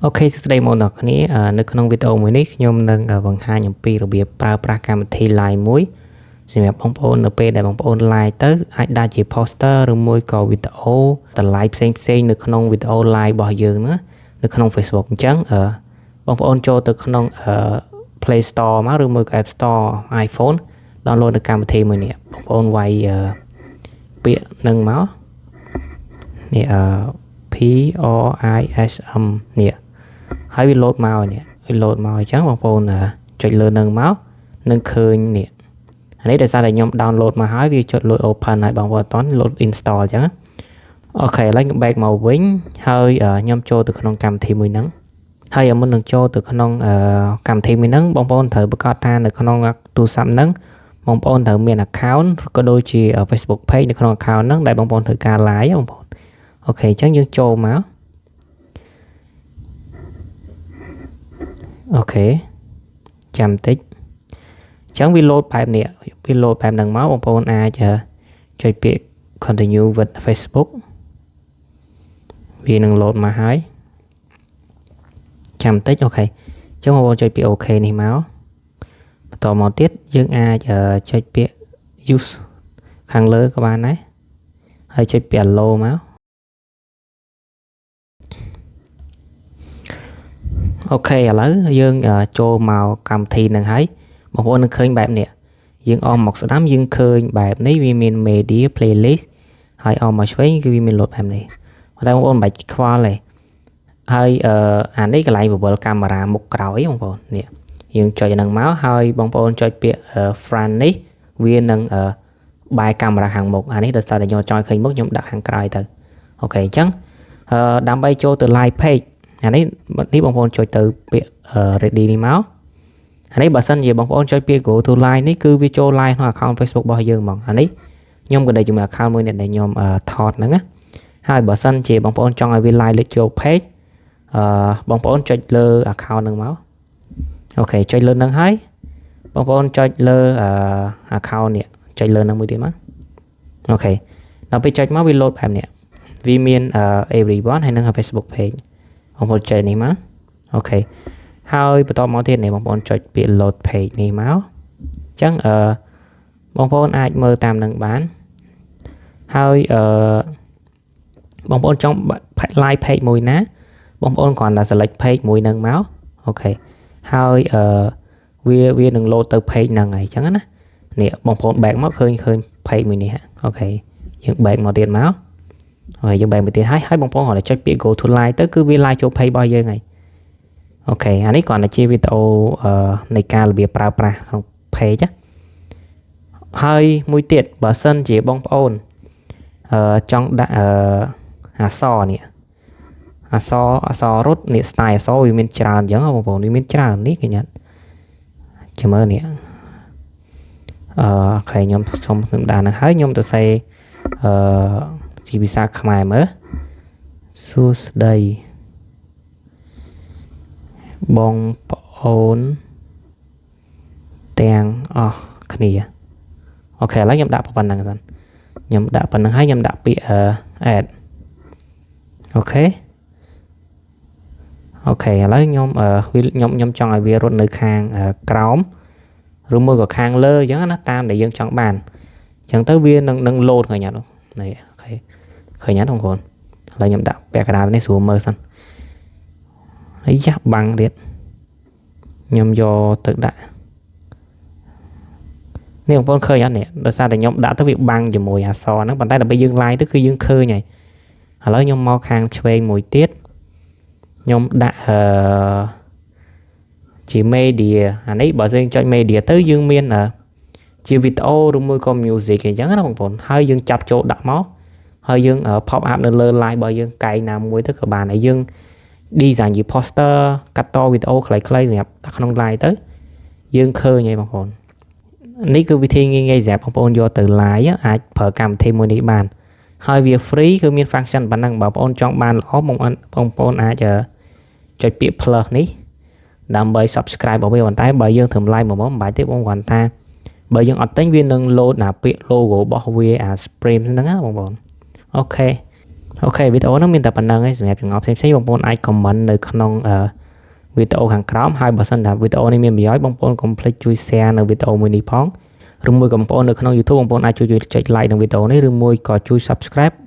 OK សួស្តីមកដល់គ្នានៅក្នុងវីដេអូមួយនេះខ្ញុំនឹងបង្ហាញអំពីរបៀបប្រើប្រាស់កម្មវិធី Live មួយសម្រាប់បងប្អូននៅពេលដែលបងប្អូន Live ទៅអាចដាក់ជា poster ឬមួយក៏វីដេអូតម្លៃផ្សេងផ្សេងនៅក្នុងវីដេអូ Live របស់យើងណានៅក្នុង Facebook អញ្ចឹងបងប្អូនចូលទៅក្នុង Play Store មកឬមួយក៏ App Store iPhone download នៅកម្មវិធីមួយនេះបងប្អូនវាយពាក្យនឹងមកនេះP R I S M នេះហើយវាលោតមកនេះវាលោតមកអញ្ចឹងបងប្អូនចុចលើនឹងមកនឹងឃើញនេះអានេះដោយសារតែខ្ញុំ download មកហើយវាចុចលោត open ហើយបងប្អូនអត់ទាន់ load install អញ្ចឹង OK ឥឡូវខ្ញុំ back មកវិញហើយខ្ញុំចូលទៅក្នុងកម្មវិធីមួយហ្នឹងហើយមុននឹងចូលទៅក្នុងកម្មវិធីមួយហ្នឹងបងប្អូនត្រូវប្រកាសថានៅក្នុងទូរស័ព្ទហ្នឹងបងប្អូនត្រូវមាន account ក៏ដូចជា Facebook page នៅក្នុង account ហ្នឹងដែលបងប្អូនត្រូវការ live បងប្អូន OK អញ្ចឹងយើងចូលមក OK ចាំតិចអញ្ចឹងវា load បែបនេះវា load បែបហ្នឹងមកបងប្អូនអាចចុចពាក្យ continue with Facebook វានឹង load មកហើយចាំតិច OK អញ្ចឹងបងប្អូនចុចពាក្យ OK នេះមកបន្តមកទៀតយើងអាចចុចពាក្យ use ខាងលើក៏បានដែរហើយចុចពាក្យ allow មក OK ឥឡូវយើងចូលមកកម្មវិធីនឹងហើយបងប្អូននឹងឃើញបែបនេះយើងអស់មកស្ដាំយើងឃើញបែបនេះវាមាន media playlist ហើយអស់មកឆ្វេងគឺវាមាន load បែបនេះតែបងប្អូនមិនបាច់ខ្វល់ទេហើយអានេះកន្លែងបវលកាមេរ៉ាមុខក្រោយបងប្អូននេះយើងចុចហ្នឹងមកហើយបងប្អូនចុចពាក្យ front នេះវានឹងបែរកាមេរ៉ាខាងមុខអានេះដោយសារតែខ្ញុំចង់ឃើញមុខខ្ញុំដាក់ខាងក្រោយទៅ OK អញ្ចឹងដើម្បីចូលទៅ live page អានេះនេះបងប្អូនចុចទៅពាក្យ ready នេះមកអានេះបើសិនជាបងប្អូនចុចពាក្យ go to live នេះគឺវាចូល live ក្នុង account Facebook របស់យើងហ្មងអានេះខ្ញុំក៏ដូចជាមួយ account មួយនេះដែលខ្ញុំថតហ្នឹងណាហើយបើសិនជាបងប្អូនចង់ឲ្យវា live លេចចូល page បងប្អូនចុចលើ account ហ្នឹងមក OK ចុចលើហ្នឹងហើយបងប្អូនចុចលើ account នេះចុចលើហ្នឹងមួយទៀតមក OK ដល់ពេលចុចមកវា load បែបនេះវាមាន everyone ហើយនិង Facebook page បងប្អូនចុចនេះមក OK ហើយបន្តមកទៀតនេះបងប្អូនចុចពាក្យ load page នេះមកអញ្ចឹងបងប្អូនអាចមើលតាមនឹងបានហើយបងប្អូនចង់ live page មួយណាបងប្អូនគ្រាន់តែ select page មួយនឹងមក OK ហើយវានឹង load ទៅ page ហ្នឹងហើយអញ្ចឹងណានេះបងប្អូន back មកឃើញឃើញ page មួយនេះ OK យើង back មកទៀតមកហើយយើង back មកទៀតហើយហើយបងប្អូនគ្រាន់តែចុចពាក្យ go to live ទៅគឺវា live ចូល page របស់យើងហើយ OK អានេះគ្រាន់តែជាវីដេអូនៃការរបៀបប្រើប្រាស់ក្នុង page ណាហើយមួយទៀតបើសិនជាបងប្អូនចង់ដាក់អក្សរនេះអក្សរអក្សររត់នេះ style អក្សរវាមានច្រើនអញ្ចឹងបងប្អូនវាមានច្រើននេះកញ្ញាចាំមើលនេះOK ខ្ញុំខ្ញុំខ្ញុំដាក់ហ្នឹងហើយខ្ញុំទៅសេជាភាសាខ្មែរមើលសួស្តីបងប្អូនទាំងអស់គ្នា OK ឥឡូវខ្ញុំដាក់ប៉ុណ្្នឹងសិនខ្ញុំដាក់ប៉ុណ្្នឹងហើយខ្ញុំដាក់ពាក្យ add OK OK ឥឡូវខ្ញុំខ្ញុំខ្ញុំចង់ឲ្យវារត់នៅខាងក្រោមឬមួយក៏ខាងលើអញ្ចឹងណាតាមដែលយើងចង់បានអញ្ចឹងទៅវានឹងនឹង load ឃើញអត់នេះ OK ឃើញអត់បងប្អូនឥឡូវខ្ញុំដាក់ពាក់កណ្ដាលនេះស្រួលមើលសិនហើយយ៉ាស់បាំងទៀតខ្ញុំយកទៅដាក់នេះបងប្អូនឃើញអត់នេះដោយសារតែខ្ញុំដាក់ទៅវាបាំងជាមួយអក្សរហ្នឹងប៉ុន្តែដល់ពេលយើង live ទៅគឺយើងឃើញហើយឥឡូវខ្ញុំមកខាងឆ្វេងមួយទៀតខ្ញុំដាក់ជា media អានេះបើយើងចុច media ទៅយើងមានជាវីដេអូឬមួយក៏ music អញ្ចឹងណាបងប្អូនហើយយើងចាប់ចូលដាក់មកហើយយើង pop up នៅលើ live របស់យើងកែងណាមួយទៅក៏បានហើយយើង design ជា poster កាត់តវីដេអូខ្លីៗសម្រាប់ដាក់ក្នុង live ទៅយើងឃើញហើយបងប្អូននេះគឺវិធីងាយៗសម្រាប់បងប្អូនយកទៅ live អាចប្រើកម្មវិធីមួយនេះបានហើយវា free គឺមាន function ប៉ុណ្ណឹងបើបងប្អូនចង់បានល្អបងប្អូនអាចចុចពាក្យ plus នេះដើម្បី subscribe របស់វាប៉ុន្តែបើយើងធ្វើ live មកមិនបាច់ទេបងគ្រាន់ថាបើយើងអត់ទិញវានឹង load ណាពាក្យ logo របស់វាអា Prism ហ្នឹងណាបងប្អូន OK OK វីដេអូហ្នឹងមានតែប៉ុណ្ណឹងឯងសម្រាប់ចម្ងល់ផ្សេងៗបងប្អូនអាច comment នៅក្នុងអឺវីដេអូខាងក្រោមហើយបើសិនថាវីដេអូនេះមានប្រយោជន៍បងប្អូនកុំភ្លេចជួយ share នៅវីដេអូមួយនេះផងឬមួយក៏បងប្អូននៅក្នុង YouTube បងប្អូនអាចជួយចុច like នៅវីដេអូនេះឬមួយក៏ជួយ subscribe។